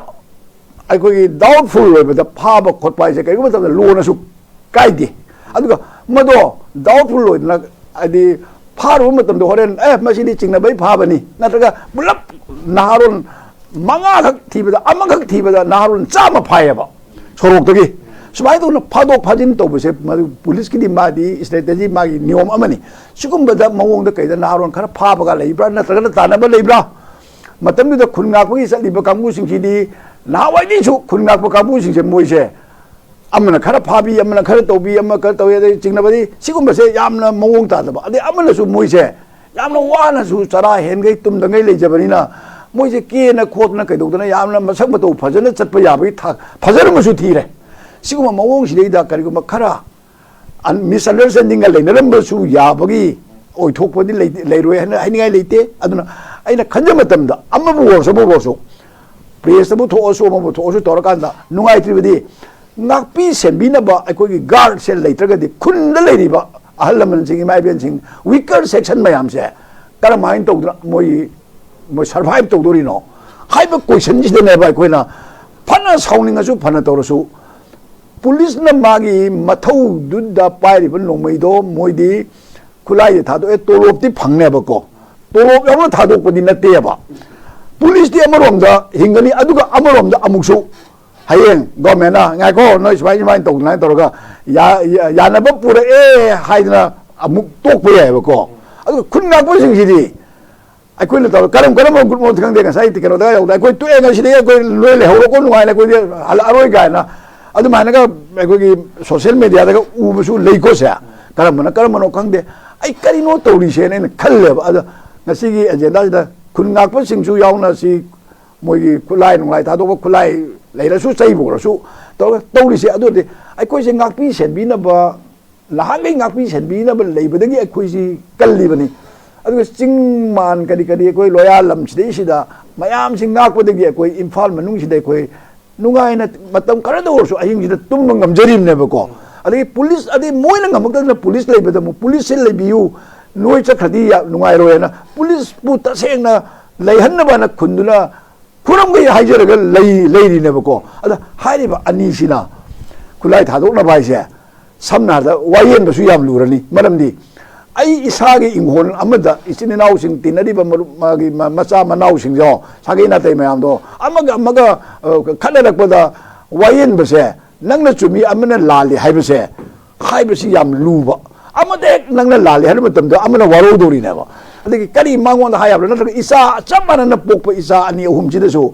ꯑꯩꯈꯣꯏꯒꯤ ꯗꯥꯎꯠꯐꯨꯜ ꯑꯣꯏꯕꯗ ꯐꯥꯕ ꯈꯣꯠꯄ ꯍꯥꯏꯁꯦ ꯀꯔꯤꯒꯨꯝꯕ ꯃꯇꯝꯗ ꯂꯣꯅꯁꯨ ꯀꯥꯏꯗꯦ꯫ ꯑꯗꯨꯒ ꯃꯗꯣ ꯗꯥꯎꯠꯐꯨꯜ ꯑꯣꯏꯗꯅ, ꯍꯥꯏꯗꯤ ꯐꯥꯔꯨꯕ ꯃꯇꯝꯗ ꯍꯣꯔꯦꯟ, "ꯑꯦ, ꯃꯁꯤꯗꯤ ꯆꯤꯡꯅꯕꯩ ꯐꯥꯕꯅꯤ", ꯅꯠꯇ꯭ꯔꯒ ꯄꯨꯂꯞ ꯅꯍꯥꯔꯣꯟ ꯃꯉꯥꯈꯛ ꯊꯤꯕꯗ, ꯑꯃꯈꯛ ꯊꯤꯕꯗ ꯅꯍꯥꯔꯣꯟ ꯆꯥꯝꯃ ꯐꯥꯏꯌꯦꯕ ꯁꯣꯔꯣꯛꯇꯒꯤ꯫ ꯁꯨꯃꯥꯏꯅ ꯇꯧꯅ ꯐꯥꯗꯣꯛ ꯐꯥꯖꯤꯟ ꯇꯧꯕꯁꯦ ꯃꯗꯨ ꯄꯨꯂꯤꯁꯀꯤꯗꯤ ꯃꯥꯗꯤ ꯏꯁꯇ꯭ꯔꯦꯇꯦꯖꯤ, ꯃꯥꯒꯤ ꯅꯤꯌꯣꯝ ꯑꯃꯅꯤ꯫ ꯁꯤꯒꯨꯝꯕꯗ ꯃꯑꯣꯡꯗ ꯀꯩꯗ ꯅꯍꯥꯔꯣꯟ ꯈꯔ ꯐꯥꯕꯒ ꯂꯩꯕ꯭ꯔꯥ, ꯅꯠꯇ꯭ꯔꯒꯅ ꯇꯥꯟꯅꯕ ꯂꯩꯕ꯭ꯔꯥ? ꯃꯇꯝꯗꯨꯗ ꯈꯨꯟ ꯉꯥꯛꯄꯒꯤ ꯆꯠꯂꯤꯕ ꯀꯥꯡꯕꯨꯁꯤꯡꯁꯤꯗꯤ, ꯅꯍꯥꯟꯋꯥꯏꯗꯒꯤꯁꯨ ꯈꯨꯟ ꯉꯥꯛꯄ ꯀꯥꯡꯕꯨꯁꯤꯡꯁꯦ, ꯃꯣꯏꯁꯦ ꯑꯃꯅ ꯈꯔ ꯐꯥꯕꯤ, ꯑꯃꯅ ꯈꯔ ꯇꯧꯕꯤ, ꯑꯃ ꯈꯔ ꯇꯧꯏ, ꯑꯗꯩ ꯆꯤꯡꯅꯕꯗꯤ ꯁꯤꯒꯨꯝꯕꯁꯦ ꯌꯥꯝꯅ ꯃꯑꯣꯡ ꯇꯥꯗꯕ꯫ ꯑꯗꯩ ꯑꯃꯅꯁꯨ ꯃꯣꯏꯁꯦ ꯌꯥꯝꯅ ꯋꯥꯅꯁꯨ ꯆꯔꯥ ꯍꯦꯟꯈꯩ ꯇꯨꯝꯗꯉꯩ ꯂꯩꯖꯕꯅꯤꯅ, ꯃꯣꯏꯁꯦ ꯀꯦꯅ ꯈꯣꯠꯇꯅ ꯀꯩꯗꯧꯗꯅ ꯌꯥꯝꯅ ꯃꯁꯛ ꯃꯇꯧ ꯐꯖꯅ ꯆꯠꯄ ꯌꯥꯕꯒꯤ ꯊꯥꯛ ꯐꯖꯅ ꯑꯃꯁꯨ ꯊꯤꯔꯦ꯫ ꯁꯤꯒꯨꯝꯕ ꯃꯑꯣꯡꯁꯤꯗꯩꯗ ꯀꯔꯤꯒꯨꯝꯕ ꯈꯔ ꯑꯟ-, ꯃꯤꯁꯑꯟꯗꯔꯁꯇꯦꯟꯗꯤꯡꯒ ꯂꯩꯅꯔꯝꯕꯁꯨ ꯌꯥꯕꯒꯤ ꯑꯣꯏꯊꯣꯛꯄꯗꯤ ꯂꯩ-, ꯂꯩꯔꯣꯏ ꯍꯥꯏꯅ ꯍꯥꯏꯅꯤꯡꯉꯥꯏ ꯂꯩꯇꯦ꯫ ꯑꯗꯨꯅ ꯑꯩꯅ ꯈꯟꯖꯕ ꯃꯇꯝꯗ ꯑꯃꯕꯨ ꯑꯣꯏꯔꯁꯨ ꯑꯃꯕꯨ ꯑꯣꯏꯔꯁꯨ, ꯄ꯭ꯔꯦꯁꯇꯕꯨ ꯊꯣꯛꯑꯁꯨ ꯑꯃꯕꯨ ꯊꯣꯛꯑꯁꯨ ꯇꯧꯔꯀꯥꯟꯗ ꯅꯨꯡꯉꯥꯏꯇ꯭ꯔꯤꯕꯗꯤ ꯉꯥꯛꯄꯤ ꯁꯦꯟꯕꯤꯅꯕ ꯑꯩꯈꯣꯏꯒꯤ ꯒꯥꯔꯗꯁꯦ ꯂꯩꯇ꯭ꯔꯒꯗꯤ ꯈꯨꯟꯗ ꯂꯩꯔꯤꯕ ꯑꯍꯜ ꯂꯃꯟꯁꯤꯡ, ꯏꯃꯥ ꯏꯕꯦꯟꯁꯤꯡ, ꯋꯤꯀꯔ ꯁꯦꯛꯁꯟ ꯃꯌꯥꯝꯁꯦ ꯀꯔꯝꯍꯥꯏꯅ ꯇꯧꯗꯅ ꯃꯣꯏ, ꯃꯣꯏ ꯁꯔꯚꯥꯏꯚ ꯇꯧꯗꯣꯔꯤꯅꯣ? ꯍꯥꯏꯕ ꯀꯣꯏꯁꯟꯁꯤꯗꯅꯦꯕ ꯑꯩꯈꯣꯏꯅ ꯐꯅ ꯁꯥꯎꯅꯤꯡꯉꯁꯨ, ꯐꯅ ꯇꯧꯔꯁꯨ, ꯄꯨꯂꯤꯁꯅ ꯃꯥꯒꯤ ꯃꯊꯧꯗꯨꯗ ꯄꯥꯏꯔꯤꯕ ꯅꯣꯡꯃꯩꯗꯣ ꯃꯣꯏꯗꯤ ꯈꯨꯠꯂꯥꯏꯗꯤ ꯊꯥꯗꯣꯛꯑꯦ, ꯇꯣꯂꯣꯞꯇꯤ ꯐꯪꯅꯦꯕꯀꯣ, ꯇꯣꯂꯣꯞ ꯌꯥꯎꯅ ꯊꯥꯗꯣꯛꯄꯗꯤ ꯅꯠꯇꯦꯕ꯫ ꯄꯨꯂꯤꯁꯇꯤ ꯑꯃꯔꯣꯝꯗ ꯍꯤꯡꯒꯅꯤ, ꯑꯗꯨꯒ ꯑꯃꯔꯣꯝꯗ ꯑꯃꯨꯛꯁꯨ ꯍꯌꯦꯡ ꯒꯣꯔꯃꯦꯟꯅ, "ꯉꯥꯏꯈꯣ, ꯅꯣꯏ ꯁꯨꯃꯥꯏ ꯁꯨꯃꯥꯏꯅ ꯇꯧꯗꯅ" ꯇꯧꯔꯒ ꯌꯥ-, ꯌꯥ-, ꯌꯥꯅꯕ ꯄꯨꯔꯛꯑꯦ ꯍꯥꯏꯗꯅ ꯑꯃꯨꯛ ꯇꯣꯛꯄ ꯌꯥꯏꯑꯕꯀꯣ꯫ ꯑꯗꯨꯒ ꯈꯨꯟ ꯉꯥꯛꯄꯁꯤꯡꯁꯤꯗꯤ ꯑꯩꯈꯣꯏꯅ ꯇꯧꯔ ꯀꯔꯝ ꯀꯔꯝꯕ ꯒ꯭ꯔꯨꯞꯅꯣ ꯈꯪꯗꯦ, ꯉꯁꯥꯏ ꯀꯩꯅꯣꯗ ꯌꯧꯗ ꯑꯩꯈꯣꯏ ꯇꯣꯛꯑꯦ, ꯉꯁꯤꯗꯒꯤ ꯑꯩꯈꯣꯏ ꯂꯣꯏ ꯂꯩꯍꯧꯔꯣꯀꯣ, ꯅꯨꯡꯉꯥꯏꯅ ꯑꯩꯈꯣꯏꯗꯤ ꯍꯜꯂꯛꯑꯔꯣꯏ ꯀꯥꯏꯅ ꯑꯗꯨꯃꯥꯏꯅꯒ ꯑꯩꯈꯣꯏꯒꯤ ꯁꯣꯁꯤꯌꯦꯜ ꯃꯦꯗꯤꯌꯥꯗꯒ ꯎꯕꯁꯨ ꯂꯩꯀꯣ꯫ ꯁꯦ ꯀꯔꯝꯕꯅ ꯀꯔꯝꯕꯅꯣ ꯈꯪꯗꯦ꯫ ꯑꯩ ꯀꯔꯤꯅꯣ ꯇꯧꯔꯤꯁꯦꯅ ꯑꯩꯅ ꯈꯜꯂꯦꯕ꯫ ꯑꯗ ꯉꯁꯤꯒꯤ ꯑꯦꯖꯦꯟꯗꯥꯁꯤꯗ ꯈꯨꯟ ꯉꯥꯛꯄꯁꯤꯡꯁꯨ ꯌꯥꯎꯅ ꯁꯤ ꯃꯣꯏꯒꯤ ꯈꯨꯠꯂꯥꯏ ꯅꯨꯡꯂꯥꯏ ꯊꯥꯗꯣꯛꯄ, ꯈꯨꯠꯂꯥꯏ ꯂꯩꯔꯁꯨ ꯆꯩꯕꯨ ꯑꯣꯏꯔꯁꯨ ꯇꯧꯔꯒ ꯇꯧꯔꯤꯁꯦ꯫ ꯑꯗꯨꯗꯤ ꯑꯩꯈꯣꯏꯁꯦ ꯉꯥꯛꯄꯤ ꯁꯦꯟꯕꯤꯅꯕ, ꯅꯍꯥꯟꯈꯩ ꯉꯥꯛꯄꯤ ꯁꯦꯟꯕꯤꯅꯕ ꯂꯩꯕꯗꯒꯤ ꯑꯩꯈꯣꯏꯁꯤ ꯀꯜꯂꯤꯕꯅꯤ꯫ ꯑꯗꯨꯒ ꯆꯤꯡ ꯃꯥꯟ ꯀꯔꯤ ꯀꯔꯤ ꯑꯩꯈꯣꯏ ꯂꯣꯌꯥ ꯂꯝꯁꯤꯗꯩꯁꯤꯗ ꯃꯌꯥꯝꯁꯤ ꯉꯥꯛꯄꯗꯒꯤ ꯑꯩꯈꯣꯏ ꯏꯝꯐꯥꯜ ꯃꯅꯨꯡꯁꯤꯗ ꯑꯩꯈꯣꯏ ꯅꯨꯡꯉꯥꯏꯅ ꯃꯇꯝ ꯈꯔꯗ ꯑꯣꯏꯔꯁꯨ ꯑꯍꯤꯡꯁꯤꯗ ꯇꯨꯝꯕ ꯉꯝꯖꯔꯤꯕꯅꯦꯕꯀꯣ꯫ ꯑꯗꯒꯤ ꯄꯨꯂꯤꯁ, ꯑꯗꯩ ꯃꯣꯏꯅ ꯉꯝꯃꯛꯇꯗꯅ ꯄꯨꯂꯤꯁꯁꯦ ꯂꯩꯕꯤꯌꯨ, ꯅꯣꯏ ꯆꯠꯈ꯭ꯔꯗꯤ ꯌꯥ-, ꯅꯨꯡꯉꯥꯏꯔꯣꯏꯅ ꯄꯨꯂꯤꯁꯄꯨ ꯇꯁꯦꯡꯅ ꯂꯩꯍꯟꯅꯕꯅ ꯈꯨꯟꯗꯨꯅ ꯈꯨꯔꯝꯒꯩ ꯍꯥꯏꯖꯔꯒ ꯂꯩ-, ꯂꯩꯔꯤꯅꯦꯕꯀꯣ꯫ ꯑꯗ ꯍꯥꯏꯔꯤꯕ ꯑꯅꯤꯁꯤꯅ ꯈꯨꯠꯂꯥꯏ ꯊꯥꯗꯣꯛꯅꯕ ꯍꯥꯏꯁꯦ ꯁꯝꯅ ꯍꯥꯏꯔꯕꯗ ꯋꯥꯌꯦꯟꯕꯁꯨ ꯌꯥꯝ ꯂꯨꯔꯅꯤ꯫ ꯃꯔꯝꯗꯤ ꯑꯩ ꯏꯁꯥꯒꯤ ꯏꯪꯈꯣꯜ ꯑꯃꯗ ꯏꯆꯤꯟ ꯏꯅꯥꯎꯁꯤꯡ ꯇꯤꯟꯅꯔꯤꯕ ꯃꯔꯨꯞ, ꯃꯥꯒꯤ ꯃ-, ꯃꯆꯥ ꯃꯅꯥꯎꯁꯤꯡꯗꯣ, ꯁꯥꯒꯩ ꯅꯥꯇꯩ ꯃꯌꯥꯝꯗꯣ ꯑꯃꯒ ꯑꯃꯒ, ꯑ, ꯈꯠꯅꯔꯛꯄꯗ ꯋꯥꯌꯦꯟꯕꯁꯦ ꯅꯪꯅ ꯆꯨꯝꯃꯤ ꯑꯃꯅ ꯂꯥꯜꯂꯤ ꯍꯥꯏꯕꯁꯦ, ꯍꯥꯏꯕꯁꯤ ꯌꯥꯝ ꯂꯨꯕ꯫ ꯑꯃꯗ ꯍꯦꯛ ꯅꯪꯅ ꯂꯥꯜꯂꯤ ꯍꯥꯏꯕ ꯃꯇꯝꯗ ꯑꯃꯅ ꯋꯥꯔꯧꯗꯧꯔꯤꯅꯦꯕ꯫ ꯑꯗꯒꯤ ꯀꯔꯤ ꯃꯉꯣꯟꯗ ꯍꯥꯏ ꯌꯥꯕ꯭ꯔꯥ? ꯅꯠꯇ꯭ꯔꯒ ꯏꯆꯥ ꯆꯞ ꯃꯥꯟꯅꯅ ꯄꯣꯛꯄ ꯏꯆꯥ ꯑꯅꯤ ꯑꯍꯨꯝꯁꯤꯗꯁꯨ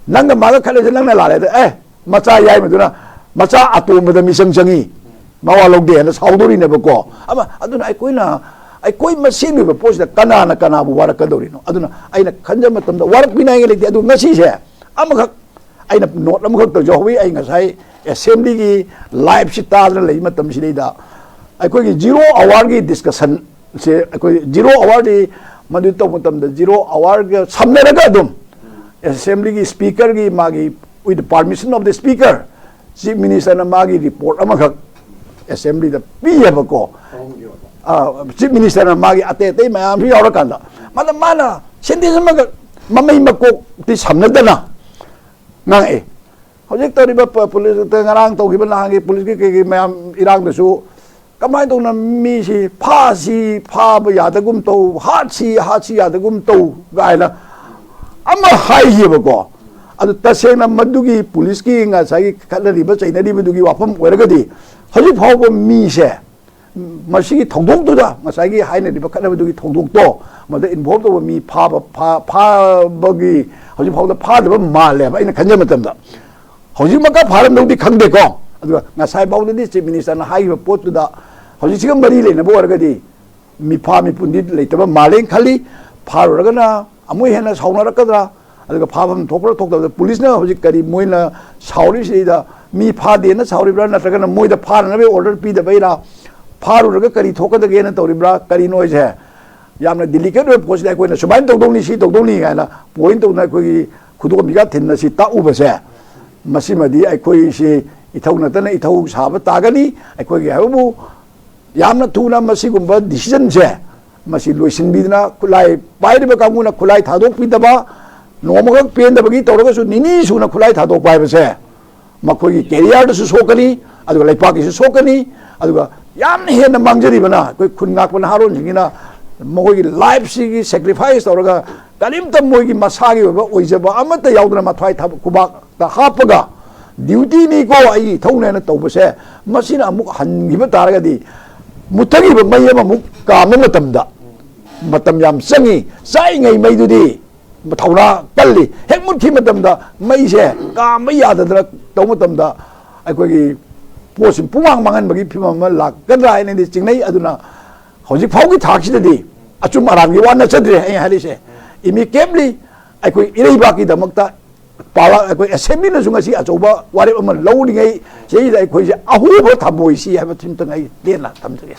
ꯅꯪꯒ ꯃꯥꯒ ꯈꯠꯅꯁꯦ, ꯅꯪꯅ ꯂꯥꯜꯂꯦ ꯍꯥꯏꯗ, ꯑꯦ, ꯃꯆꯥ ꯌꯥꯏꯃꯗꯨꯅ ꯃꯆꯥ ꯑꯇꯣꯝꯕꯗ ꯃꯤꯆꯪ ꯆꯪꯉꯤ, ꯃꯋꯥ ꯂꯧꯗꯦ ꯍꯥꯏꯅ ꯁꯥꯎꯗꯧꯔꯤꯅꯦꯕꯀꯣ꯫ ꯑꯃ, ꯑꯗꯨꯅ ꯑꯩꯈꯣꯏꯅ, ꯑꯩꯈꯣꯏ ꯃꯁꯦꯟꯒꯤ ꯑꯣꯏꯕ ꯄꯣꯠꯁꯤꯗ ꯀꯅꯥꯅ ꯀꯅꯥꯕꯨ ꯋꯥꯔꯛꯀꯗꯧꯔꯤꯅꯣ? ꯑꯗꯨꯅ ꯑꯩꯅ ꯈꯟꯖꯕ ꯃꯇꯝꯗ ꯋꯥꯔꯛꯄꯤꯅꯤꯡꯉꯥꯏ ꯂꯩꯇꯦ꯫ ꯑꯗꯨ ꯉꯁꯤꯁꯦ ꯑꯃꯈꯛ ꯑꯩꯅ ꯅꯣꯠ ꯑꯃꯈꯛ ꯇꯧꯖꯍꯧꯏ꯫ ꯑꯩ ꯉꯁꯥꯏ ꯑꯦꯁꯦꯝꯕ꯭ꯂꯤꯒꯤ ꯂꯥꯏꯞꯁꯤ ꯇꯥꯗꯅ ꯂꯩ ꯃꯇꯝꯁꯤꯗꯩꯗ ꯑꯩꯈꯣꯏꯒꯤ ꯖꯤꯔꯣ ꯑꯋꯥꯔꯒꯤ ꯗꯤꯁꯀꯁꯟꯁꯦ, ꯑꯩꯈꯣꯏ ꯖꯤꯔꯣ ꯑꯋꯥꯔꯗꯤ ꯃꯗꯨ ꯇꯧꯕ ꯃꯇꯝꯗ ꯖꯤꯔꯣ ꯑꯋꯥꯔꯒ ꯁꯝꯅꯔꯒ ꯑꯗꯨꯝ ꯑꯦꯁꯦꯝꯕ꯭ꯂꯤꯒꯤ ꯁ꯭ꯄꯤꯀꯔꯒꯤ ꯃꯥꯒꯤ, with the permission of the speaker, chief ꯃꯤꯅꯤꯁꯇꯔꯅ ꯃꯥꯒꯤ ꯔꯤꯄꯣꯔꯠ ꯑꯃꯈꯛ ꯑꯦꯁꯦꯝꯕ꯭ꯂꯤꯗ ꯄꯤꯌꯦꯕꯀꯣ꯫ ꯆꯤꯐ ꯃꯤꯅꯤꯁꯇꯔꯅ ꯃꯥꯒꯤ ꯑꯇꯩ ꯑꯇꯩ ꯃꯌꯥꯝꯁꯨ ꯌꯥꯎꯔꯀꯥꯟꯗ ꯃꯥꯅ, ꯃꯥꯅ ꯁꯦꯟꯇꯦꯟꯁ ꯑꯃꯈꯛ ꯃꯃꯩ ꯃꯀꯣꯛꯇꯤ ꯁꯝꯅꯗꯅ ꯉꯥꯡꯉꯛꯑꯦ꯫ ꯍꯧꯖꯤꯛ ꯇꯧꯔꯤꯕ ꯄ-, ꯄꯨꯂꯤꯁꯇ ꯉꯔꯥꯡ ꯇꯧꯈꯤꯕ ꯅꯍꯥꯟꯒꯤ ꯄꯨꯂꯤꯁꯀꯤ ꯀꯩꯀꯩ ꯃꯌꯥꯝ ꯏꯔꯥꯡꯗꯁꯨ ꯀꯃꯥꯏꯅ ꯇꯧꯅ ꯃꯤꯁꯤ ꯐꯥꯁꯤ ꯐꯥꯕ ꯌꯥꯗꯒꯨꯝ ꯇꯧ, ꯍꯥꯠꯁꯤ ꯍꯥꯠꯁꯤ ꯌꯥꯗꯒꯨꯝ ꯇꯧ ꯀꯥꯏꯅ ꯑꯃ ꯍꯥꯏꯈꯤꯕꯀꯣ꯫ ꯑꯗꯨ ꯇꯁꯦꯡꯅ ꯃꯗꯨꯒꯤ ꯄꯨꯂꯤꯁꯀꯤ ꯉꯁꯥꯏꯒꯤ ꯈꯠꯅꯔꯤꯕ ꯆꯩꯅꯔꯤꯕꯗꯨꯒꯤ ꯋꯥꯐꯝ ꯑꯣꯏꯔꯒꯗꯤ, ꯍꯧꯖꯤꯛ ꯐꯥꯎꯕ ꯃꯤꯁꯦ ꯃꯁꯤꯒꯤ ꯊꯧꯗꯣꯛꯇꯨꯗ, ꯉꯁꯥꯏꯒꯤ ꯍꯥꯏꯅꯔꯤꯕ ꯈꯠꯅꯕꯗꯨꯒꯤ ꯊꯧꯗꯣꯛꯇꯣ, ꯃꯗ involve ꯇꯧꯕ ꯃꯤ ꯐꯥꯕ, ꯐꯥ-, ꯐꯥꯕꯒꯤ ꯍꯧꯖꯤꯛ ꯐꯥꯎꯗ ꯐꯥꯗꯕ ꯃꯥꯜꯂꯦꯕ, ꯑꯩꯅ ꯈꯟꯖꯕ ꯃꯇꯝꯗ꯫ ꯍꯧꯖꯤꯛꯃꯛꯀ ꯐꯥꯔꯝꯗꯧꯗꯤ ꯈꯪꯗꯦꯀꯣ꯫ ꯑꯗꯨꯒ ꯉꯁꯥꯏ ꯐꯥꯎꯗꯗꯤ ꯆꯤꯐ ꯃꯤꯅꯤꯁꯇꯔꯅ ꯍꯥꯏꯈꯤꯕ ꯄꯣꯠꯇꯨꯗ ꯍꯧꯖꯤꯛꯁꯤꯒ ꯃꯔꯤ ꯂꯩꯅꯕ ꯑꯣꯏꯔꯒꯗꯤ ꯃꯤꯐꯥ ꯃꯤꯄꯨꯟꯗꯤ ꯂꯩꯇꯕ ꯃꯥꯜꯂꯦꯅ ꯈꯜꯂꯤ꯫ ꯐꯥꯔꯨꯔꯒꯅ ꯑꯃꯨꯛ ꯍꯦꯟꯅ ꯁꯥꯎꯅꯔꯛꯀꯗ꯭ꯔꯥ? ꯑꯗꯨꯒ ꯐꯥꯐꯝ ꯊꯣꯛꯄ꯭ꯔꯥ ꯊꯣꯛꯇꯕꯗ ꯄꯨꯂꯤꯁꯅ ꯍꯧꯖꯤꯛ ꯀꯔꯤ ꯃꯣꯏꯅ ꯁꯥꯎꯔꯤꯁꯤꯗ ꯃꯤ ꯐꯥꯗꯦꯅ ꯁꯥꯎꯔꯤꯕ꯭ꯔꯥ, ꯅꯠꯇ꯭ꯔꯒꯅ ꯃꯣꯏꯗ ꯐꯥꯅꯅꯕ order ꯄꯤꯗꯕꯩꯔꯥ? ꯐꯥꯔꯨꯔꯒ ꯀꯔꯤ ꯊꯣꯛꯀꯗꯒꯦꯅ ꯇꯧꯔꯤꯕ꯭ꯔꯥ? ꯀꯔꯤꯅꯣ ꯍꯥꯏꯁꯦ? ꯌꯥꯝꯅ delicate ꯑꯣꯏꯕ ꯄꯣꯠꯁꯤꯗ ꯑꯩꯈꯣꯏꯅ ꯁꯨꯃꯥꯏꯅ ꯇꯧꯗꯧꯅꯤ, ꯁꯤ ꯇꯧꯗꯧꯅꯤ ꯍꯥꯏꯅ point ꯇꯧꯅ ꯑꯩꯈꯣꯏꯒꯤ ꯈꯨꯗꯣꯝꯕꯤꯒ ꯊꯤꯟꯅ ꯁꯤ ꯇꯥꯛꯎꯕꯁꯦ, ꯃꯁꯤꯃꯗꯤ ꯑꯩꯈꯣꯏꯁꯤ ꯏꯊꯧ ꯅꯠꯇꯅ ꯏꯊꯧ ꯁꯥꯕ ꯇꯥꯒꯅꯤ꯫ ꯑꯩꯈꯣꯏꯒꯤ ꯍꯥꯏꯕꯕꯨ ꯌꯥꯝꯅ ꯊꯨꯅ ꯃꯁꯤꯒꯨꯝꯕ decision ꯁꯦ ꯃꯁꯤ ꯂꯣꯏꯁꯤꯟꯕꯤꯗꯅ, ꯈꯨꯠꯂꯥꯏ ꯄꯥꯏꯔꯤꯕ ꯀꯥꯡꯕꯨꯅ ꯈꯨꯠꯂꯥꯏ ꯊꯥꯗꯣꯛꯄꯤꯗꯕ, ꯅꯣꯡꯃꯈꯛ ꯄꯦꯟꯗꯕꯒꯤ ꯇꯧꯔꯒꯁꯨ ꯅꯤꯅꯤ ꯁꯨꯅ ꯈꯨꯠꯂꯥꯏ ꯊꯥꯗꯣꯛꯄ ꯍꯥꯏꯕꯁꯦ ꯃꯈꯣꯏꯒꯤ career ꯗꯁꯨ ꯁꯣꯛꯀꯅꯤ, ꯑꯗꯨꯒ ꯂꯩꯄꯥꯛꯀꯤꯁꯨ ꯁꯣꯛꯀꯅꯤ, ꯑꯗꯨꯒ ꯌꯥꯝꯅ ꯍꯦꯟꯅ ꯃꯥꯡꯖꯔꯤꯕꯅ ꯑꯩꯈꯣꯏ ꯈꯨꯟ ꯉꯥꯛꯄ ꯅꯍꯥꯔꯣꯟꯁꯤꯡꯁꯤꯅ ꯃꯈꯣꯏꯒꯤ life ꯁꯤꯒꯤ sacrifice ꯇꯧꯔꯒ ꯀꯔꯤꯝꯇ ꯃꯣꯏꯒꯤ ꯃꯁꯥꯒꯤ ꯑꯣꯏꯕ ꯑꯣꯏꯖꯕ ꯑꯃꯠꯇ ꯌꯥꯎꯗꯅ ꯃꯊ꯭ꯋꯥꯏ ꯊꯥꯕ ꯈꯨꯕꯥꯛꯇ ꯍꯥꯞꯄꯒ duty ꯅꯤꯀꯣ ꯑꯩꯒꯤ ꯏꯊꯧꯅꯦꯅ ꯇꯧꯕꯁꯦ, ꯃꯁꯤꯅ ꯑꯃꯨꯛ ꯍꯟꯈꯤꯕ ꯇꯥꯔꯒꯗꯤ ꯃꯨꯠꯊꯈꯤꯕ ꯃꯩ ꯑꯃꯃꯨꯛ ꯀꯥꯝꯕ ꯃꯇꯝꯗ ꯃꯇꯝ ꯌꯥꯝ ꯆꯪꯉꯤ꯫ ꯆꯥꯛꯏꯉꯩ ꯃꯩꯗꯨꯗꯤ ꯊꯧꯅꯥ ꯀꯜꯂꯤ, ꯍꯦꯛ ꯃꯨꯠꯈꯤꯕ ꯃꯇꯝꯗ ꯃꯩꯁꯦ ꯀꯥꯝꯕ ꯌꯥꯗꯗꯅ ꯇꯧꯕ ꯃꯇꯝꯗ ꯑꯩꯈꯣꯏꯒꯤ ꯄꯣꯠꯁꯤ ꯄꯨꯡꯃꯥꯡ ꯃꯥꯡꯍꯟꯕꯒꯤ ꯐꯤꯕꯝ ꯑꯃ ꯂꯥꯛꯀꯗ꯭ꯔꯥ ꯍꯥꯏꯅꯗꯤ ꯆꯤꯡꯅꯩ꯫ ꯑꯗꯨꯅ ꯍꯧꯖꯤꯛ ꯐꯥꯎꯒꯤ ꯊꯥꯛꯁꯤꯗꯗꯤ ꯑꯆꯨꯝ ꯑꯔꯥꯟꯒꯤ ꯋꯥ ꯅꯠꯆꯗ꯭ꯔꯦ꯫ ꯑꯩꯅ ꯍꯥꯏꯔꯤꯁꯦ, immediately ꯑꯩꯈꯣꯏ ꯏꯔꯩꯕꯥꯛꯀꯤꯗꯃꯛꯇ ꯄꯥꯂꯥ-, ꯑꯩꯈꯣꯏ assembly ꯅꯁꯨ ꯉꯁꯤ ꯑꯆꯧꯕ ꯋꯥꯔꯦꯞ ꯑꯃ ꯂꯧꯔꯤꯉꯩ ꯁꯤꯗꯩꯁꯤꯗ ꯑꯩꯈꯣꯏꯁꯦ ꯑꯍꯣꯕ ꯊꯝꯃꯣꯏꯁꯤ ꯍꯥꯏꯕ ꯁꯤꯝꯇꯪ ꯑꯩ ꯇꯦꯟꯅ ꯊꯝꯖꯒꯦ꯫